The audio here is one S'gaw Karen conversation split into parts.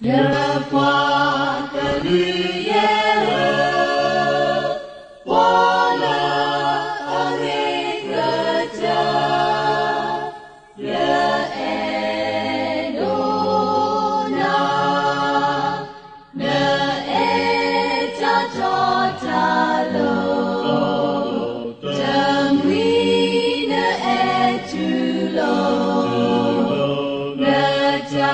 ယပှၤကလုာ်ယဲၢ်ဧၢ, ပှၤလၢအဂ့ၤကစၢ် ယအဲၣ်ဒိးနၤ, နအဲၣ်တၢ်တီတၢ်လိၤ, တမှံၤနအဲၣ်တူၢ်လိာ်, နတၢ်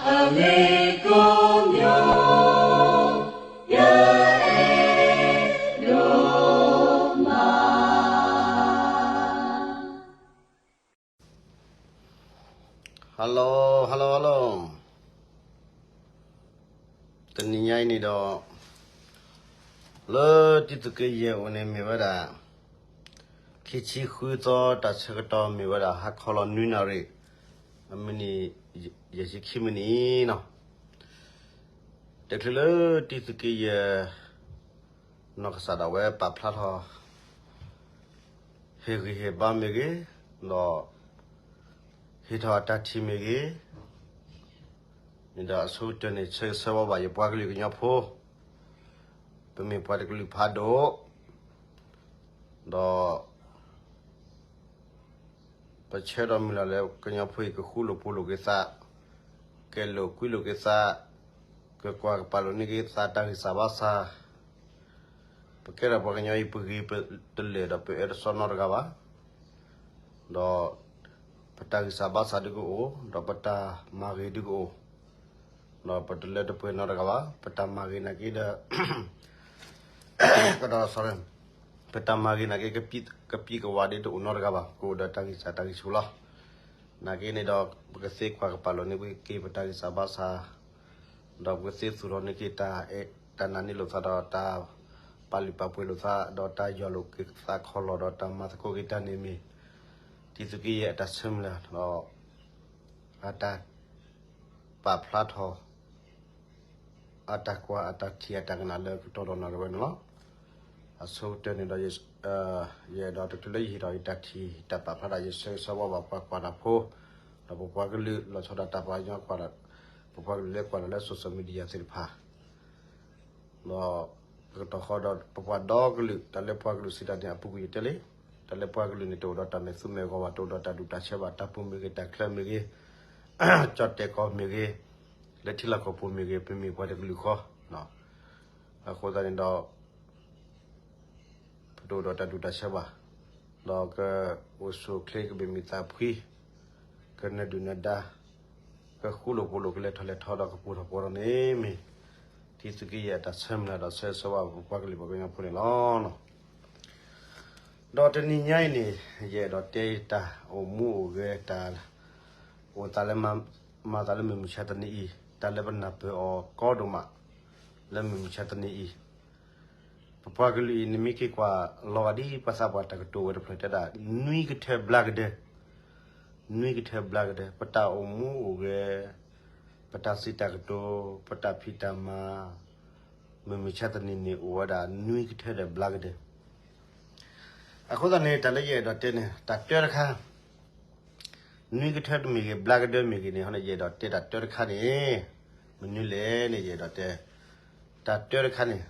အဂ့ၤကိးမံၤ, ယအဲၣ်ဒိးမး. Hello, hello, hello. တနံၤညါအံၤန့ၣ်ဒီး လၢတံသုးက့ယဲၢ်အအိၣ်န့ၣ်မ့ၢ်ဝဲဒၣ် ခံဆံဃုသီ တၢ်ဆၢကတီၢ်မ့ၢ်ဝဲဒၣ် ဟါခီလီၤနွံနၣ်ရံၣ် အမုၢ်နံၤ ယဲၢ်ဆံခံမံးနံးနီၤ. တချုးလၢတံသုးက့ယဲၢ် နီၢ်ကစၢ်ဒၣ်ဝဲပာ်ဖျါထီၣ် ဟ့ၣ်ဂံၢ်ဟ့ၣ်ဘါမ့ၢ်ဂ့ၤ, ဒီး ဟ့ၣ်ထီၣ်အတၢ်ထံၣ်မ့ၢ်ဂ့ၤ, န့ၣ်ဒီးအဆိကတၢၢ်န့ၣ် ဆၢဂ့ၤဆၢဝါဘၣ်ယပှၤကလုာ်ကညီဖိ, ပမ့ၢ်ပှၤတကလုာ်ဖးဒိၣ်, ဒီး ပဆၢဒီးမုၢ်လၢ်လၢကညီဖိအံၤ ကဃူလိာ်ဖိးလိာ်က့ၤသး, ကဲလိာ်ကွံလိာ်က့ၤသး, ကကွၢ်ကပာ်လိာ်န့ၢ်က့ၤသးတၢ်ဂံၢ်စၢ်ဘါစၢ်, ပကဲထီၣ်ပှၤကညီအံၤ ပဂ့ၤပတလၢာ်ဒီးပအၢတစီနီတဂၤဘၣ်, ဒီး ပတၢ်ဂံၢ်စၢ်ဘါစၢ်ဒုကအိၣ်, ဒီးပတၢ်မၤဂ့ၤဒုကအိၣ်, ဒီးပတလၢတပှဲၤနီတဂၤဘၣ်, ပတၢ်မၤဂ့ၤနာ်က့ဒီး ကဒီး sorry, ပတၢ်မၤဂ့ၤနာ်က့ ကပံၢ်ကဝးဒ်တအိၣ်နီတဂၤဘၣ်, ကအိၣ်ဒီးတၢ်ဂံၢ်စၢ်တၢ်ဂံၢ်ဆူၣ်လီၤ. နာ်က့န့ၣ်ဒီး ပကသ့ကွၢ်ကပာ်လိာ်န့ၢ်က့ၤပတၢ်ဂံၢ်စၢ်ဘါစၢ်, ဒီးပကသ့သူၣ်ထီၣ်န့ၢ်က့ၤတၢ်အဲၣ်တၢ်နာ်န့ၢ်လိာ်သးဒီးတၢ်ပာ်လုၢ်ပာ်ပှ့ၤလိာ်သး ဒီးတၢ်ယီၢ်လိာ်က့ၤသးခီၣ်လီၢ်ဒီးတၢ်မၤသကိးက့ၤတၢ်န့ၣ်မ့ၢ် တံသုးက့ယဲၢ်အတၢ်ဆၢမုၢ်လၢ်ဒီး အတၢ်ပာ်ဖျါထီၣ် အတၢ်ကွၢ်အတၢ်ထံၣ်အတၢ်ကနၣ်လၢကတီၢ်ဒီးနီၢ်ကဝဲန့ၣ်လီၤ. အဆိကတၢၢ်န့ၣ်ဒီး ယအဲၣ်ဒိးတချုးလၢယဟ့ၣ်ထီၣ်ယတၢ်ထံၣ်တၢ်ပာ်ဖျါဒီး ယဆၢဂ့ၤဆၢဝါဘၣ်ပှၤကွၢ်တၢ်ဖိ, ဒီးပပှၤကလုာ်လီၤဆီဒၣ်တၢ်ပှၤကညီကွၢ်, ပပှၤကလုာ်လၢကွၢ်တၢ်လၢ social media သ့ၣ်တဖၣ် ဒီး ပကတီၢ်ဃီဒီးပပှၤဒီကလုာ် တၢ်လၢပှၤကလုာ်စံးတၢ်န့ၣ် အပူၤကွံာ်ယတဲလံ, တၢ်လၢပှၤကလုာ်န့ၣ် တအိၣ်ဒီးတၢ်မဲာ်သူမဲာ်ဂီၤဘၣ်, တအိၣ်ဒီးတၢ်ဒူၣ်တၢ်ဆၢဘၣ်, တၢ်ပူၤမ့ၢ်ဂ့ၤ, တၢ်ချၢမ့ၢ်ဂ့ၤ, ကၠီၣ်တဲာ်ကီၢ်မ့ၢ်ဂ့ၤ, လၢထံလီၢ်ကီၢ်ပူၤမ့ၢ်ဂ့ၤ, ပမ့ၢ်ပှၤတကလုာ်ဃီ, အဃိသတးန့ၣ်ဒီး ပတအိၣ်ဒီးတၢ်ဒူၣ်တၢ်ဆၢဘၣ်, ဒီးကအိၣ်ဆူၣ်အိၣ်ချ့ ကဘၣ်မုာ်သးဖှံ, ကနၢၤဒုၣ်နၢၤဒါ, ကဃူလိာ်ဖိးလိာ်ကလဲၤထီၣ်လဲၤထီဒီးကပူၤထီၣ်ပှီၤထီၣ်န့ၣ်မ့ၢ် တံသုးက့ယဲၢ်အတၢ်ဆၢမုၢ်လၢ်ဒီးဆၢဂ့ၤဆၢဝါပပှၤကလုာ်ပှၤကညီဖိန့ၣ်လီၤ. ဒီးတနံၤညါအံၤန့ၣ် ယအဲၣ်ဒိးတဲတၢ်အိၣ်မူအိၣ်ဂဲၤတၢ် အိၣ်သးလၢ မၤသးလၢမုၢ်မဆါတနံၤအံၤ တၢ်လၢပနၢ်ပၢၢ်အီၤကီဒိၣ်မး လၢမုၢ်မဆါတနံၤအံၤ ပပှၤကလုာ်အံၤ နမ့ၢ်က့ၤကွၢ်လီၤဂာ်ဒ်ပှၤသးပှၢ်တၢ်ကတိၤဝဲတဖျၢၣ်တဲဒၣ် နွံကထၢဘျါကဒၢ, နွံကထၢဘျါကဒၢ, ပတၢ်အိၣ်မူအိၣ်ဂဲၤ, ပတၢ်စံးတၢ်ကတိၤ, ပတၢ်ဖံးတၢ်မၤ, မုၢ်မဆါတနံၤန့ၣ်အိၣ်ဝဲဒၣ်နွံကထၢဒီးဘျါကဒၢ. အဃိသတးန့ၣ် တၢ်လၢယအဲၣ်ဒိးတဲန့ၣ် တၢ်တၢတခါ နွံကထၢတမ့ၢ်ဂ့ၤ ဘျါကဒၢမ့ၢ်ဂ့ၤန့ၣ် ယအဲၣ်ဒိးတဲတၢ်တၢတခါန့ၣ် မနုၤလဲၣ်န့ၣ် ယအဲၣ်ဒိးတဲ တၢ်တၢတခါန့ၣ်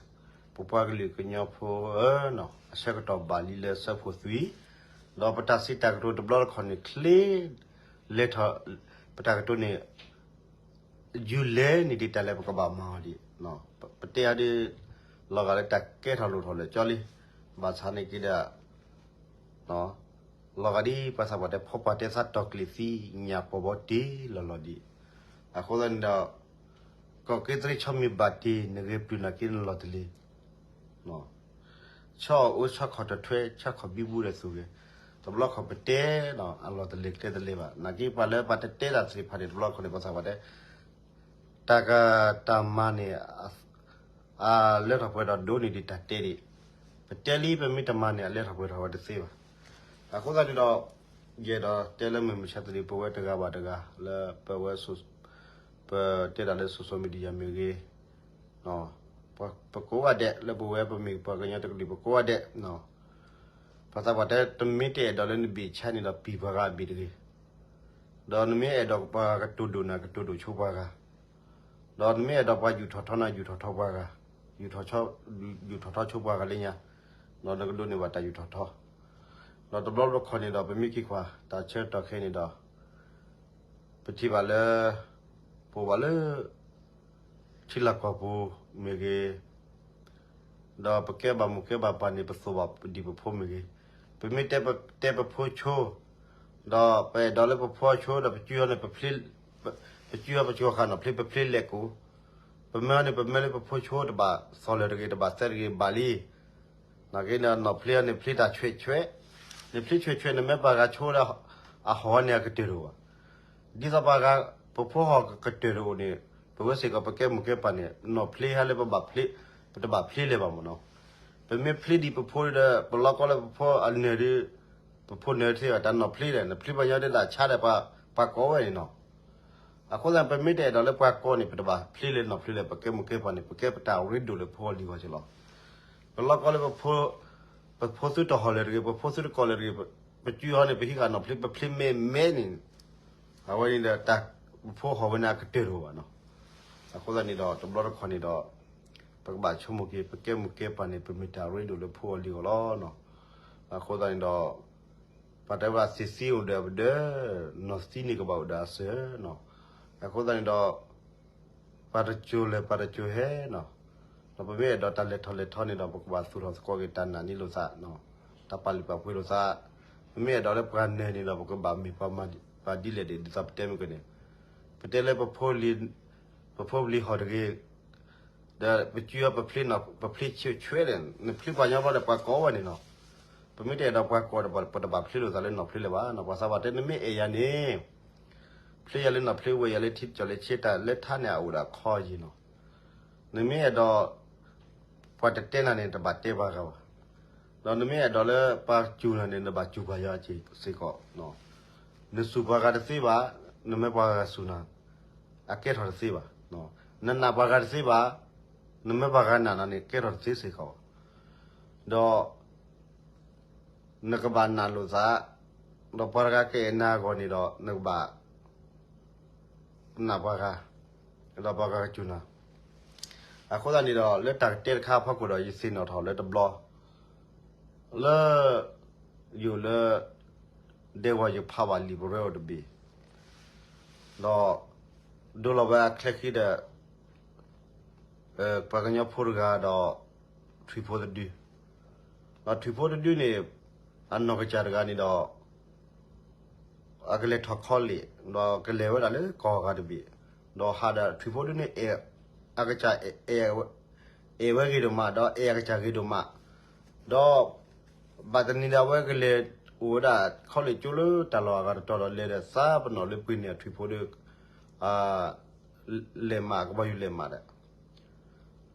ပပှၤကလုာ်ကညီဖိဧၢ, အဆၢကတီၢ်ဘၣ်လံလၢဆၢဖှိၣ်သွံၣ်, ဒီးပတၢ်စံးတၢ်ကတိၤတဘျီတခီၣ်န့ၣ် ချ့လဲၤထီၣ် ပတၢ်ကတိၤန့ၣ် ယူၤလဲၤန့ၣ်ဒ်တၢ်လၢပကဘၣ်မၤအီၤဒံး, ပတဲအီၤဒ် လီၤဂာ်လၢတၢ်ကဲထီၣ်လိၣ်ထီၣ်လၢာ်ကၠီလံ, ဘၣ်ဆၣ်န့ၣ်က့ၤဒီး လီၤဂာ်ဒ်ပှၤသးပှၢ်တဲ ဖီပှၢ်တဲသးတီၢ်ကျံးသံ ညၣ်ပီၤဘီတ့ၢ်လီၤလီၤဒံး, အဃိသတးန့ၣ်ဒီး ကီၢ်က့သရ့ဆီမ့ၢ်ဘၣ်တ့ၢ် နဂ့ၤပျုၢ်နာ်က့နလီၢ်တလ့ၤ ဆီအိၣ်ဆီခီၣ်တထွဲ ဆီခီၣ်ဘံဘူဒီးသူၣ်ဂ့ၤ, တဘျီခီၣ်ပတဲ အလီၢ်တလ့ၤကျဲတလ့ၤဘၣ်, နာ်က့ပှၤလၢပှၤတတဲတၢ်သ့ၣ်တဖၣ်န့ၣ် တဘျီခီၣ်န့ၣ် ပှၤသးပှၢ်တဲ တၢ်ကတၢ်မၤန့ၣ် အလဲၤထီၣ်ပှဲၤထီၣ်ဒိၣ်န့ၢ်ဒံးတၢ်တဲဒံး, ပတဲလံပမ့ၢ်တမၤန့ၣ် အလဲၤထီၣ်ပှဲၤထီၣ်ဝဲတသ့ဘၣ်. အဃိသတးန့ၣ်ဒီး ယအဲၣ်ဒိးတဲလၢမုၢ်မဆါတနံၤ ပဝဲတဂၤဘၣ်တဂၤ လၢပဝဲ ပတဲတၢ်လၢ social media မ့ၢ်ဂ့ၤ, ပကိးဂၤဒဲးလၢပဝဲပမ့ၢ်ပှၤကညီတကလုာ် ပကိးဂၤဒဲး, ပှၤသးပှၢ်တဲ တမ့ၢ်တအဲၣ်ဒိးလၢနဘ့ၣ်ဆါန့ၣ်ဒီး ပံၢ်ပှၤဂၤအဘ့ၣ်တဂ့ၤ, ဒီးနမ့ၢ်အဲၣ်ဒိးပှၤဂၤကတိၤဒိၣ်နၤ ကတိၤဒိၣ်ဆိပှၤဂၤ, ဒီးနမ့ၢ်အဲၣ်ဒိးပှၤယူာ်ထီၣ်ထီနၤ ယူာ်ထီၣ်ထီပှၤဂၤ, ယူာ်ထီၣ်ထီဆိပှၤဂၤလၢညါ, ဒီးနကဒိးန့ၢ်ဘၣ်တၢ်ယူာ်ထီၣ်ထီ, ဒီးတဘျီတခီၣ်န့ၣ်ဒီး ပမ့ၢ်က့ၤကွၢ် တၢ်ဆၢကတီၢ်ခဲအံၤန့ၣ်ဒီး ပထံၣ်ဘၣ်လၢ ပအိၣ်ဘၣ်လၢ ထံလီၢ်ကီၢ်ပူၤမ့ၢ်ဂ့ၤ, ဒီးပကဲဘၣ်မုၢ်ကဲဘၣ်ပှၤန့ၣ် ပသိၣ်ဘၣ်ဒံးပဖိမ့ၢ်ဂ့ၤ, ပမ့ၢ်တဲပဖိဆိ, ဒီးပအဲၣ်ဒိးလၢပဖိဆိဒီး ပစုအီၤန့ၣ် ပစုအီၤပကီၢ်ဃာ်နီၣ်ဖျ့ ပဖျ့လဲၤကူ, ပမၢန့ၣ် ပမၢလၢပဖိဆိတဘၣ်သီၣ်လၢၤတဂ့ၤ တဘၣ်သဲတဂ့ၤဘၣ်လံ, နာ်က့ဒီးနီၣ်ဖျ့အီၤန့ၣ် ဖျ့တၢ်ဆွဲးဆွဲး, နဖျ့ဆွဲးဆွဲး နမၢပှၤဂၤဆိဒီး အဟီၣ်ဝဲန့ၣ်အကတၢၢ်တအိၣ်ဘၣ်. ဒ်သိးပှၤဂၤ ပဖိဟီၣ်ကတၢၢ်တအိၣ်န့ၣ် ပဝဲစ့ၢ်ကီးပကဲမုၢ်ကဲပှၤန့ၣ် နီၣ်ဖျ့ဟဲလၢပဘၣ်ဖျ့, ပတဘၣ်ဖျ့လၢၤဘၣ်မ့ၢ်နီၤ. ပမ့ၢ်ဖျ့ဒံးပဖိဒီး ပလီၢ်ကီလၢပဖိအနၢၤဒီး ပဖိနၢၤတသ့ဘၣ် တၢ်နီၣ်ဖျ့ဒီး နဖျ့ပှၤညီဒ်ဒၣ်ဆါဒီး ပှၤကိးဝဲန့ၣ်နီၤ. အဃိသတး ပမ့ၢ်တအဲၣ်ဒိးလၢပှၤကိးန့ၣ် ပတဘၣ်ဖျ့လၢနီၣ်ဖျ့လၢၤ ပကဲမုၢ်ကဲပှၤန့ၣ် ပကဲပတၢ်ရ့ဒိၣ်လၢဖိအလံၤဂီၢ်က့လီၤ. ပလီၢ်ကီလၢပဖိ, ပဖိသုတဟီၣ်လၢၤတဂ့ၤ ပဖိသုတကိးလၢၤတဂ့ၤ, ပစုအီၤန့ၣ် ပဟံးဃာ်နီၣ်ဖျ့ ပဖျ့မ့ၢ်မဲန့ၣ် အဝဲန့ၣ်ဒီး တၢ်ပဖိဟီၣ်ဝဲန့ၣ်အကတၢၢ်တအိၣ်ဘၣ်နီၤ. အဃိသတးန့ၣ်ဒီး တဘျီတခီၣ်န့ၣ်ဒီး ပကဘၣ်ဆိကမိၣ်က့ၤ ပကဲမုၢ်ကဲပှၤန့ၣ် ပမ့ၢ်တၢ်ရ့ဒိၣ်လၢဖိအလံၤဂီၢ်လီၤနီၤ. အဃိသတးန့ၣ်ဒီး ပှၤတဲဝဲဒၣ် သ့ၣ်သံအိၣ်ဒီးပဒၢး, နီၢ်သံန့ၣ်ကဘၣ်အိၣ်ဒီးအစၢၤနီၤ. အဃိသတးန့ၣ်ဒီး ပှၤတစိၤလဲၤ ပှၤတစိၤဟဲနီၤ. ဒီးပမ့ၢ်အဲၣ်ဒိးတၢ်လဲၤထီၣ်လဲၤထီန့ၣ်ဒီး ပကဘၣ်သူၣ်ထီၣ်သကိးက့ၤတၢ်နာ်န့ၢ်လိာ်သး, တၢ်ပာ်လုၢ်ပာ်ပှ့ၤလိာ်သး. ပမ့ၢ်အဲၣ်ဒိးလၢပှၤနၢၤန့ၣ်ဒီး ပကဘၣ်မ့ၢ်ပှၤဒ်လဲၣ်ဒ်သိးပတဲမ့ၢ်ကန့ၣ်, ပတဲလၢ ပဖိပလံၤဟီၣ်တဂ့ၤ, ဒီးပစုအီၤ ပဖျ့ဆဲးဆဲးန့ၣ် နဖျ့ပှၤညီဘျီဒီး ပှၤကိးဝဲန့ၣ်နီၤ. ပမ့ၢ်တအဲၣ်ဒိးပှၤကိးဒီး ပတဘၣ်ဖျ့လိာ်သးလၢနီၣ်ဖျ့လၢၤဘၣ်နီၤ. ပှၤသးပှၢ်တဲ နမ့ၢ်အဲၣ်ယၤန့ၣ် ဖျ့ယၤလၢနီၣ်ဖျ့ ဝဲယၤလၢထံကၠီၣ်လၢဆ့ တၢ်လၢထါန့ၣ်အအိၣ်ဒီးခီယံာ်နီၤ. နမ့ၢ်အဲၣ်ဒိး ပှၤတတဲနၤန့ၣ် တဘၣ်တဲပှၤဂၤဘၣ်. ဒီးနမ့ၢ်အဲၣ်ဒိးလၢပှၤစူၤနၤန့ၣ် နဘၣ်စူၤပှၤယၤစ့ၢ်ကီး. နစူၤပှၤဂၤတသ့ဘၣ်, နမၢပှၤဂၤစူၤနၤ အကဲထီၣ်တသ့ဘၣ်. နနာ်ပှၤဂၤတသ့ဘၣ်, နမၢပှၤဂၤနာ်နၤန့ၣ် ကဲထီၣ်တသ့စ့ၢ်ကီး. ဒီး နကဘၣ်နာ်လိာ်သး, ဒီးပှၤတဂၤကအဲၣ်နၤအဂီၢ်န့ၣ်ဒီး နကဘၣ်နာ်ပှၤဂၤ, ဒီးပှၤဂၤကစူၤနၤ. အဃိသတးန့ၣ်ဒီး လၢတၢ်ကတဲတခါအဖီခိၣ်ဒီး ယသ့ၣ်နီၣ်ထီၣ်လၢတဘျီ လၢ ယအိၣ်လၢ ဒဲကဝီၤ ယဖးဘၣ်လံာ်ပရၢအိၣ်တဘ့ၣ်, ဒီး ဒိလီၤဝဲအချဲခံဒီး ပှၤကညီဖိတဂၤဒီး ထွံၣ်ဖိတဒု, ဒီးထွံၣ်ဖိတဒုန့ၣ် အနီၢ်ကစၢ်တဂၤန့ၣ်ဒီး အကလဲၤထီၣ်ခီလ့ၣ်, ဒီးကလဲၤဝဲဒၣ်လၢကီၢ်ဂၤတဘ့ၣ်, ဒီးဟးဒီးထွံၣ်ဖိဒုန့ၣ် အဲၣ်အကစၢ် အဲၣ်ဝဲဂ့ၤဒိၣ်မး ဒီးအဲၣ်အကစၢ်ဂ့ၤဒိၣ်မး, ဒီး ဘၣ်တနံၤဒီးအဝဲကလဲၤအိၣ်ဝဲဒၣ် ခီလ့ၣ်ကၠိလၢတၢ်လီၢ်အဂၤတတီၤဒီး လဲၤဒီးသးပနီၣ်လၢပှ့ၤန့ၢ်အထွံၣ်ဖိဒီး လဲၤမး ကဘီယူၤလဲၤမးဒီး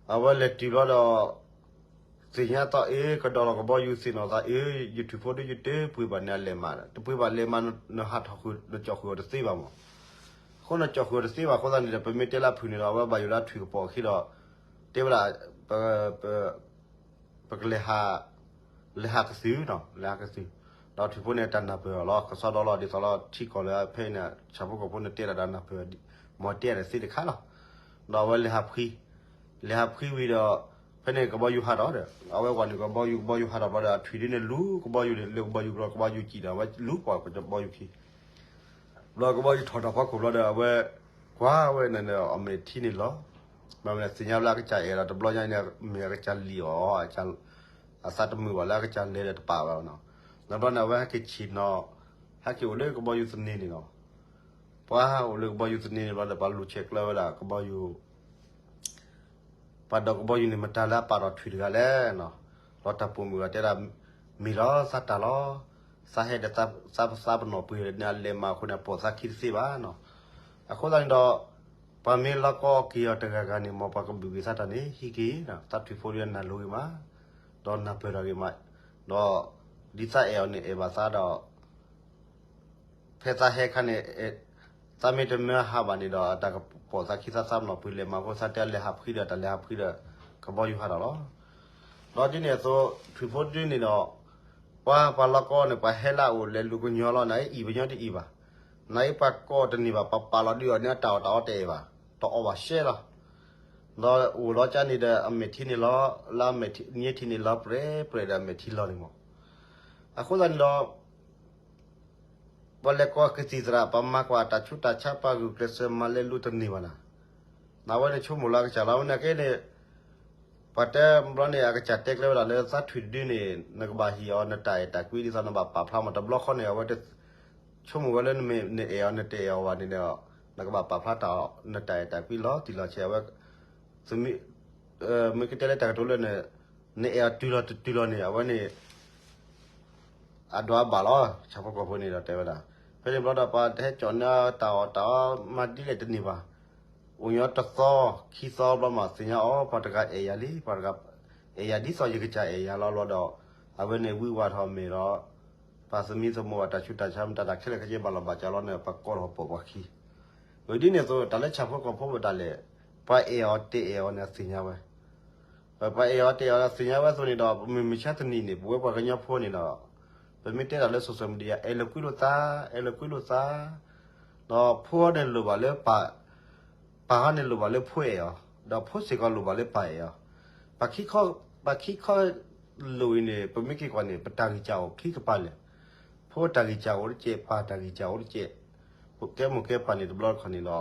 အဝဲလဲၤတုၤဘျီဒီး သ့ၣ်ညါသီၣ်အ့ ကဒီးလီၤကဘီယူၤ သ့ၣ်နီၣ်သးအ့ ယထွံၣ်ဖိဒီး ယတပှ့ၤဘၣ်န့ၢ်အလဲၤမးဒီး တပှ့ၤဘၣ်လဲၤမး နဟးထီၣ်ဃုာ် နကၠီၣ်ဃုာ်အီၤတသ့ဘၣ်မး. အဃိနကၠီၣ်ဃုာ်အီၤတသ့ဘၣ်အဃိသတးန့ၣ်ဒီး ပမ့ၢ်တဲလၢအဖုၣ်န့ၣ်ဒီး အဝဲဘၣ်ယိၣ်လၢအထွံၣ်ကပီၤအခံဒီး တဲဝဲဒၣ် ပကလဲၤဟး လဲၤဟးကသုၣ်နီၤ လဲၤဟးကသုၣ်, ဒီးထွံၣ်ဖိန့ၣ်တၢ်နၢ်ပၢၢ်အီၤလီၤ ကစီဒီလီၤ ဒ်သိးလီၤ ထံကီၢ်လၢဖဲအံၤန့ၣ် ဆၣ်ဖိကီၢ်ဖိန့ၣ်တဲဒၣ်တၢ်နၢ်ပၢၢ် မ်တဲဒၣ်သ့တခါလီၤ. ဒီးအဝဲလဲၤဟးဖှံ, လဲၤဟးဖှံဝံၤဒီး ဖဲန့ၣ်ကဘီယူၤဟးထီၣ်ဒီး အဝဲဝၤနုာ်ကဘီယူၤ ကဘီယူၤဟးထီၣ်ဘျီဒီး အထွံၣ်ဒုန့ၣ်လူၤကဘီယူၤန့ၣ် လၢကဘီယူၤကျီ ကဘီယူၤစံၣ်ဒီး အဝဲလူၤပိာ်ကဘီယူၤခံ ဘျီကဘီယူၤထီၣ်ဒီးဖီခိၣ်ဘျီဒီး အဝဲကွၢ်ဝဲန့ၣ်ဒီး အမဲာ်ထံန့ၣ်လီၤ. မ့ၢ်မနုၤသ့ၣ်ညါလၢအကစၢ်အဲၣ်ဒီးတဘျီညါန့ၣ် မ့ၢ်အကစၢ်လံၣ်အီၤ အသးတမုာ်ဘၣ်လၢအကစၢ်လဲၤဒီးတပာ်ဘၣ်နီၤ. ဒီးဘျီန့ၣ် အဝဲဟဲက့ၤဆ့ၣ်နီၤ ဟဲက့ၤအိၣ်လၢကဘီယူၤသန့န့ၣ်လီၤ. ပှၤအိၣ်လၢကဘီယူၤသန့န့ၣ်ဘျီဒီး ပှၤလူၤဆဲးကျၢဝဲဒၣ်ကဘီယူၤ ပှၤဒီးကဘီယူၤန့ၣ် မတၤလၢအပာ်ထီၣ်ထွံၣ်တဂၤလဲၣ်နီၤ. ဒီးတၢ်ပိာ်မုၣ်ဂၤတဲဒၣ် မ့ၢ်လီၤသးတၢ်လီၤ. သးဟဲဒီးသးပနီၣ်ပှ့ၤန့ၣ် အလဲၤမးအဃိန့ၣ် ပိာ်သးခံတသ့ဘၣ်နီၤ. အဃိသတးန့ၣ်ဒီး ပှၤမ့ၢ်လီၤကီက့ၤအီၤတဂၤဂၤန့ၣ် မ်ပှၤကဘုၣ်က့ၤသးတၢ်န့ၣ် ဟံးက့ၤ သးထွံၣ်ဖိဒီးနၢ်လိၤဂ့ၤမး ဒီးနၢ်ပၢၢ်ထီၣ်ဂ့ၤမး ဒီး ဒ်သးအဲၣ်အီၤန့ၣ်အဲၣ်ဘၣ်သးဒီး ဖဲသးဟဲခါန့ၣ် သးမ့ၢ်တမၢဟးဘၣ်န့ၣ်ဒီး အတၢ်ကပိာ်သးခံသးသးပနီၣ်ပှ့ၤလဲၤမးအဃိ သးတဲလဲၤဟးဖှံဒီး တၢ်လဲၤဟးဖှံဒီး ကဘီယူၤဟးထီၣ်လီၤ. ဒီးဒ်န့ၣ်အသိး ထွံၣ်ဖိဒုန့ၣ်ဒီး ပှၤပှၤလီၤကီန့ၣ် ပှၤဟဲလၢအအိၣ်လဲၤလူၤကညီလီၤ နအံၤအံၣ်ပညီတအံၣ်ဘၣ်. နအံၤပှၤကိးတန့ၢ်ဘၣ် ပှၤပာ်လီၤဒုးအီၤန့ၣ် အတၢ်အီၣ်တၢ်အီတအဲၣ်ဘၣ် တအီၣ်ဘၣ်ရှဲလီၤ. ဒီးအိၣ်လီၤကၢန့ၣ်ဒီး အမဲာ်ထံန့ၣ်လီၤ, လၢအမဲာ်ထံ, ညဲထံန့ၣ်လီၤပြဲပြဲဒီးအမဲာ်ထံလီၤန့ၣ်မး. အဃိသတးန့ၣ်ဒီး ပှၤလဲၤကိးကသံၣ်သရၣ်, ပှၤမၤကွၢ်တၢ်ဆူးတၢ်ဆါ, ပှၤဂုာ်ကျဲးစၢးမၤလဲၤလူၤတန့ၢ်ဘၣ်နၤ. အဝဲန့ၣ်ဆိကမိၣ်လၢအကစၢ်လီၤ. အဝဲန့ၣ်က့န့ၣ် ပှၤတဲဘျီန့ၣ် အကစၢ်တဲကျဲဝဲဒၣ်လၢသးထွံၣ်တဒုန့ၣ် နကဘၣ်ဟ့ၣ်အီၤနတၢ်အဲၣ်တၢ်ကွံ ဒ်သိးနဘၣ်ပာ်ဖျါမး. တဘျီဃီန့ၣ် အဝဲ ဆိကမိၣ်ဝဲလၢနမ့ၢ်နအဲၣ်အီၤနတအဲၣ်အီၤဘၣ်န့ၣ်ဒီး နကဘၣ်ပာ်ဖျါတၢ် နတၢ်အဲၣ်တၢ်ကွံလီၤတံၢ်လီၤဆဲး. အဝဲ မ့ၢ်ကတဲလၢတၢ်ကတိၤလၢ နအဲၣ်အီၤတုၤလီၤတတုၤလီၤန့ၣ် အဝဲန့ၣ် အဒွးဘၣ်လီၤ. ဆၣ်ဖိကီၢ်ဖိန့ၣ်ဒီးတဲဝဲဒၣ် ဖဲန့ၣ်ဘျီဒီး ပှၤတဟဲကၠီၣ်န့ၢ်တၢ်အီၣ်တၢ်အီမၤဒ်လဲၣ်တန့ၢ်ဘၣ်. အိၣ်ညီတသီ ခံသီဘျီမး သ့ၣ်ညါအီၤ ပှၤတဂၤအဲၣ်ယၤလံ, ပှၤတဂၤအဲၣ်ယၤဒ်သိးယကစၢ်အဲၣ်ယၤလီၤလီၤဒီး အဝဲန့ၣ်ဝံဝးထီၣ်မ့ၢ်ဒီး ပှၤသမံသမိးအတၢ်ဆူးတၢ်ဆါ မတၤတၢ်ခဲလၢာ်ခဲဆ့ဘၣ်လီၤဘၣ်စးလီၤန့ၣ် ပှၤကိးထီၣ်ပိာ်ပှၤခံ ဝံၤဒ်န့ၣ်အသိး တၢ်လၢဆၣ်ဖိကီၢ်ဖိဝဲဒၣ်လဲၣ်, ပှၤအဲၣ်အီၤတအဲၣ်အီၤန့ၣ် အသ့ၣ်ညါဝဲ. ပှၤအဲၣ်အီၤတအဲၣ်အီၤန့ၣ် အသ့ၣ်ညါဝဲအသိးန့ၣ်ဒီး မုၢ်မဆါတနံၤန့ၣ် ပဝဲပှၤကညီဖိန့ၣ်ဒီး ပမ့ၢ်တဲတၢ်လၢ social media အဲၣ်လိာ်ကွံလိာ်သး, အဲၣ်လိာ်ကွံလိာ်သး, ဒီးဖိန့ၣ်လိၣ်ဘၣ်လၢပၢ်, ပၢ်ဟီန့ၣ်လိၣ်ဘၣ်လၢဖိအဲၣ်အီၤ, ဒီးဖိစ့ၢ်ကီးလိၣ်ဘၣ်လၢပၢ်အဲၣ်အီၤ. ပှၤခံခီ, ပှၤခံခီလိၣ်အံၤန့ၣ် ပမ့ၢ်က့ၤကွၢ်န့ၣ် ပတၢ်ဂံၢ်စၢ်အိၣ်ခံကပၤလဲၣ်. ဖိတၢ်ဂံၢ်စၢ်အိၣ်တကဲး, ပၢ်တၢ်ဂံၢ်စၢ်အိၣ်တကဲး. ပကဲမိၢ်ကဲပၢ်န့ၣ်တဘျီတခီၣ်န့ၣ်ဒီး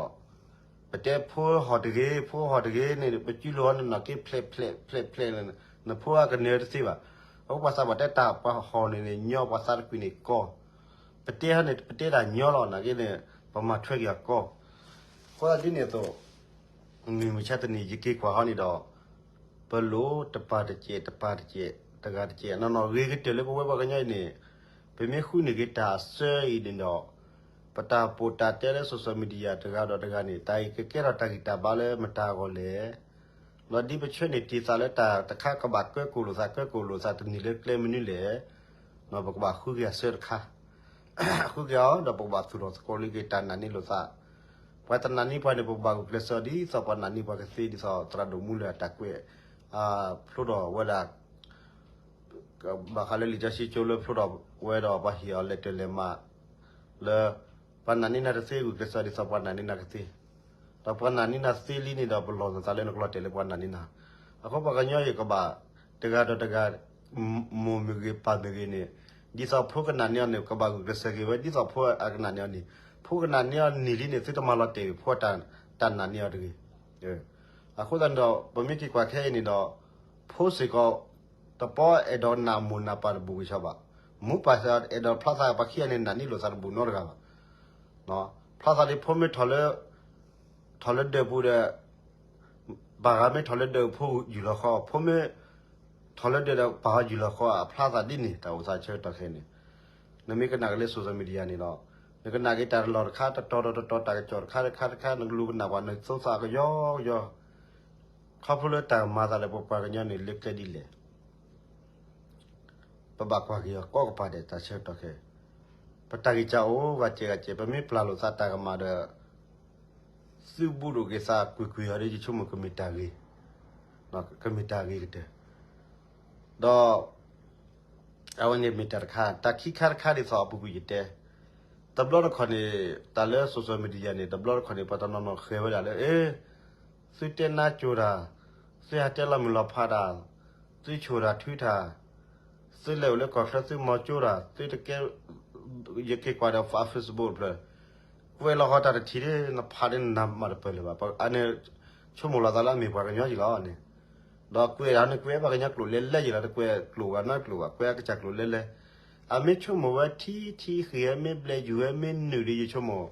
ပတဲဖိဟီၣ်တဂ့ၤ, ဖိဟီၣ်တဂ့ၤန့ၣ် ပစုလိာ်အီၤန့ၣ် နီၢ်က့ဖျဲးဖျဲးဖျဲးဖျဲးန့ၣ် နဖိအကနၢၤတသ့ဘၣ်. အဃိပှၤသးပှၢ်တဲတၢ် ပှၤဟီၣ်န့ၣ်န့ၣ် ညီပှၤသးတကွံာ်န့ၣ်ကီ, ပတဲဟီန့ၣ် ပတဲတၢ်ညီလီၤ နာ်က့န့ၣ် ပမၤထွဲက့ၤအီၤကီ. အဃိသတးဒ်န့ၣ်အသိး မုၢ်မဆါတနံၤ ယက့ၤကွၢ်ဟီန့ၣ်ဒီး ပလိၣ်တပၢ်တကဲး တပၢ်တကဲး တဂၤတကဲး နီၢ်နီၢ်ဂ့ၤကတၢၢ်လၢပဝဲပှၤကညီအံၤန့ၣ် ပမ့ၢ်ဃုန့ၢ်က့ၤတၢ်အစၢအံၤန့ၣ်ဒီး ပတၢ်ပိာ်တၢ်တဲလၢ social media တဂၤဒီးတဂၤန့ၣ် တၢ်အံၤကကဲထီၣ်တၢ်ဂံၢ်တၢ်ဘါလၢမတၤအဂီၢ်လဲၣ်. ဒီးဒ်ပဆၢန့ၢ်တ့ၢ်သးလၢတၢ်တခါကဘၣ်ကၢကိၣ်လိာ်သး ကၢကိၣ်လိာ်သးတနံၤလၢကျဲမနုၤလဲၣ်. ပကဘၣ်ဃုက့ၤအစၢတခါ ဃုက့ၤအီၤ ဒီးပကဘၣ်သူၣ်ထီၣ်သကိးလၢက့ၤတၢ်နာ်န့ၢ်လိာ်သး. ပှၤတနာ်န့ၢ်ပှၤန့ၣ် ပကဘၣ်ဂုာ်ကျဲးစၢးဒ်သိးပှၤနာ်န့ၢ်ပှၤကသ့ ဒ်သိးသရၣ်ဒိၣ်မူလၢအတၢ်ကွဲး ဖျိထီၣ်ဝဲဒၣ် ဘၣ်ဃးလၢလံာ်စီဆှံကၠိလၢဖျိထီၣ်ဝဲဒီးပှၤဟ့ၣ်အီၤလဲၤတၢၢ်လဲၤမၤ လၢ ပှၤနာ်န့ၢ်နၤတသ့ ဂုာ်ကျဲးစၢးဒ်သိးပှၤနာ်န့ၢ်နၤကသ့. ဒီးပှၤနာ်န့ၢ်နၤသ့လံန့ၣ်ဒီး ပလီၢ်နသးလၢနကလီၤတဲာ်လၢပှၤနာ်န့ၢ်နၤ. အဃိပှၤကညီအံၤကဘၣ် တဂၤဒီးတဂၤ မိၢ်မ့ၢ်ဂ့ၤ ပၢ်မ့ၢ်ဂ့ၤန့ၣ် ဒ်သိးဖိကနာ်န့ၢ်အီၤန့ၣ် ကဘၣ်ဂုာ်ကျဲးစၢးက့ၤဝဲ ဒ်သိးဖိအကနာ်န့ၢ်အီၤန့ၣ်လံန့ၣ် သုတမၤလီၤတဲာ် ဖိတၢ်နာ်န့ၢ်အီၤတဂ့ၤ. အဃိသတးန့ၣ်ဒီး ပမ့ၢ်က့ၤကွၢ်ခဲအံၤန့ၣ်ဒီး ဖိစ့ၢ်ကီး တပီၢ်အဲၣ်ဒိးနာ်မိၢ်နာ်ပၢ်တဘူၣ်ကဆီဘၣ်. မိၢ်ပၢ်စ့ၢ်ကီးအဲၣ်ဒိးဖျါသး ပှၤခံဂၤန့ၣ် နာ်န့ၢ်လိာ်သးတဘူၣ်နီတဂၤဘၣ်. ဖျါသးဒ်ဖိမ့ၢ်ထီၣ်လၢ ထီၣ်လၢဒၢးပူၤဒီး ပၢ်ဂၤမ့ၢ်ထီၣ်လၢဒၢး ဖိယူၢ်လီၤဃီ, ဖိမ့ၢ်ထီၣ်လၢဒၢးဒီး ပၢ်ဟီယူၢ်လီၤဃီ, အဖျါသးဒ်န့ၣ် တၢ်အိၣ်သးဆၢကတီၢ်ခဲအံၤန့ၣ်. နမ့ၢ်ကနၣ်က့ၤလၢ social media န့ၣ်ဒီး နကနၣ်က့ၤတၢ်တလီၢ်တခါ တတီၤဒီးတတီၤ တၢ်ကစီၣ်တခါတခါတခါ နကလူၤကနၣ်ကွၢ် နသိသးကယီကယီ ခီဖျိလၢတၢ်ကမၤသးလၢပပှၤကညီန့ၣ် လၢကျဲဒ်လဲၣ် ပဘၣ်ကွၢ်က့ၤအီၤကိးကပၤဒဲး တၢ်ဆၢကတီၢ်ခဲအံၤ. ပတၢ်ဂံၢ်စၢ်အိၣ်ဂၤစဲးဂၤစဲး ပမ့ၢ်ပျၢ်လိာ်သးတၢ်ကမၣ်ဒီး သုးဘူးဒိၣ်က့ၤသးကွ့ၢ်ကွ့ၢ်အီၤဒီး ယဆိကမိၣ်ကမ့ၢ်တၢ်ဂ့ၤ, ကမ့ၢ်တၢ်ဂ့ၤကတၢၢ်. ဒီး အဝဲန့ၣ်မ့ၢ်တၢ်တခါ, တၢ်ခံခါတခါဒ်သိးအပူၤကွံာ်ယတဲ, တဘျီတခီၣ်န့ၣ် တၢ်လၢ social media န့ၣ် တဘျီတခီၣ်န့ၣ် ပှၤတနီၤနီၤဃဲၤဝဲဒၣ်လၢ အ့ သုတဲနါကိၤတၢ်, သုဟးတဲလီၤမုၢ်လီၤဖးတၢ်, သုဆိၣ်တၢ်ထုတၢ်, သုလဲၤအိၣ်လၢကီၢ်ချၢသုမၤကၠိတၢ်, သုတကဲ, ယက့ၤကွၢ်ဒီး Facebook တဖျၢၣ်, ကွဲးလီၤဃီတၢ်တထံၣ်ဒ် နဖးဒ်နမၤတပၢၢ်လၢၤဘၣ်. အန့ၣ် ဆိကမိၣ်လီၤသးလၢအမ့ၢ်ပှၤကညီယံၤလီၤန့ၣ်, ဒီးကွဲးဒၣ်န့ၣ် ကွဲးပှၤကညီကျိာ်လဲလဲယံၤလီၤ, တကွဲးကျိာ်ဂၤနီတကျိာ်ဘၣ်, ကွဲးအကစၢ်ကျိာ်လဲလဲ. အမ့ၢ်ဆိကမိၣ်ဝဲထံထံဃ့ၢ် မ့ၢ်ဘျဲးယုာ်ဝဲ မ့ၢ်နုာ်ဒီးယဆိကမိၣ်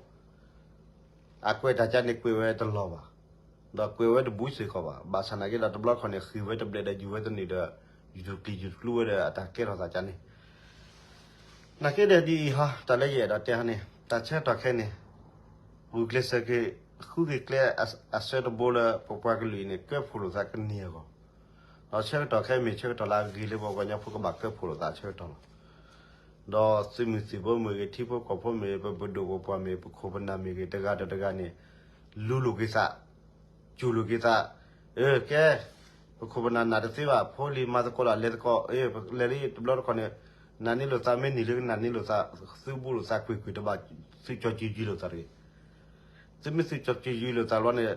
အကွဲးတၢ်ကါန့ၣ်ကွဲးဝဲတလီၤဘၣ်, ဒီးကွဲးဝဲတဘူးစ့ၢ်ကီးဘၣ်. ဘၣ်ဆၣ်နာ်က့ဒီး တဘျီတခီၣ်န့ၣ် ဃ့ၢ်ဝဲတဘျဲးဒီးယုာ်ဝဲတနုာ်ဒီး ယုာ်တကျံၤယုာ်တကျူဝဲဒီး အတၢ်ကဲထီၣ်သးကါန့ၣ်. နာ်က့ဒီးဒ်အံၤဟီ တၢ်လၢယအဲၣ်ဒိးတဲဟီန့ၣ် တၢ်ဆၢကတီၢ်ခဲအံၤန့ၣ် ဂုာ်ကျဲးစၢးက့ၤ ဃုက့ၤကျဲအဆၢတဘိလၢ ပပှၤကလုာ်အံၤန့ၣ် ကၢဖှိၣ်လိာ်သးကန့ၢ်အဂီၢ်, ဒီးဆၢကတီၢ်ခဲအံၤမ့ၢ်ဆၢကတီၢ်လၢအဂ့ၤလၢပပှၤကညီဖိကဘၣ်ကၢဖှိၣ်လိာ်သးဆၢကတီၢ်လီၤ. ဒီးသုးမုၢ်သံၣ်ဘိမ့ၢ်ဂ့ၤ, ထံဖိကီၢ်ဖိမ့ၢ်ဂ့ၤ, ပပဒိၣ်ပပှၢ်မ့ၢ်ဂ့ၤ, ပခိၣ်ပနၢ်မ့ၢ်ဂ့ၤ, တဂၤဒီးတဂၤန့ၣ် လူၤလိာ်က့ၤသး, စူၢ်လိာ်က့ၤသး, အကဲ, ပခိၣ်ပနၢ်နာ်တသ့ဘၣ်, ဖိလံၤမၤသကိးဒီးလဲၤသကိး, ပလဲၤလံတဘျီတခီၣ်န့ၣ် နာ်န့ၢ်လိာ်သး, မ့ၢ်နံၤလၢကနာ်န့ၢ်လိာ်သး, သုးဘူးလိာ်သးကွ့ၢ်ကွ့ၢ်တဘၣ်, သုးကၠီၤကၠံယုၢ်လိာ်သးတဂ့ၤ. သုးမ့ၢ်သုးကၠီၤကၠံယုၢ်လိာ်သးလီၤန့ၣ်,